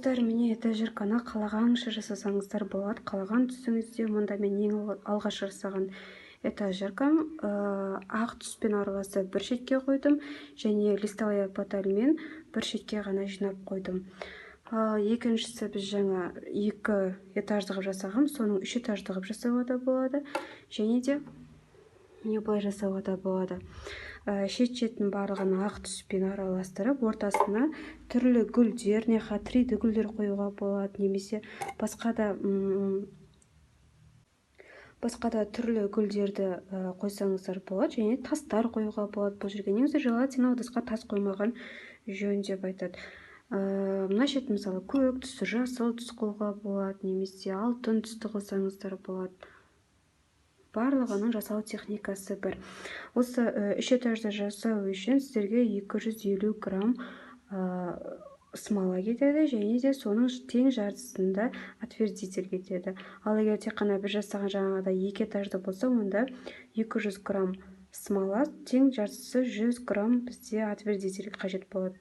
Достар, міне, этажерканы қалағанша жасасаңыздар болады, қалаған түсіңізде. Мұнда мен ең алғаш жасаған этажеркам ақ түспен араласып, бір шетке қойдым және листовая потальмен бір шетке ғана жинап қойдым. Ал екіншісі, біз жаңа екі этажды қылып жасағанбыз, соның үш этажды қылып жасауға да болады және де, міне, былай жасауға да болады. Шет шетін барлығын ақ түспен араластырып, ортасына түрлі гүлдер, не 3D гүлдер қоюға болады немесе басқа да түрлі гүлдерді қойсаңыздар болады және тастар қоюға болады бұл жерге. Негізі, желательно ыдысқа тас қоймаған жөн деп айтады. Мына шет, мысалы, көк түсті, жасыл түс қылуға болады немесе алтын түсті қылсаңыздар болады. Барлығының жасау техникасы бір. Осы үш этажды жасау үшін сіздерге 250 грамм смола кетеді және де соның тең жартысында отвердитель кетеді. Ал егер тек қана біз жасаған жаңағыдай екі этажды болса, онда 200 грамм смола, тең жартысы 100 грамм бізде отвердитель қажет болады.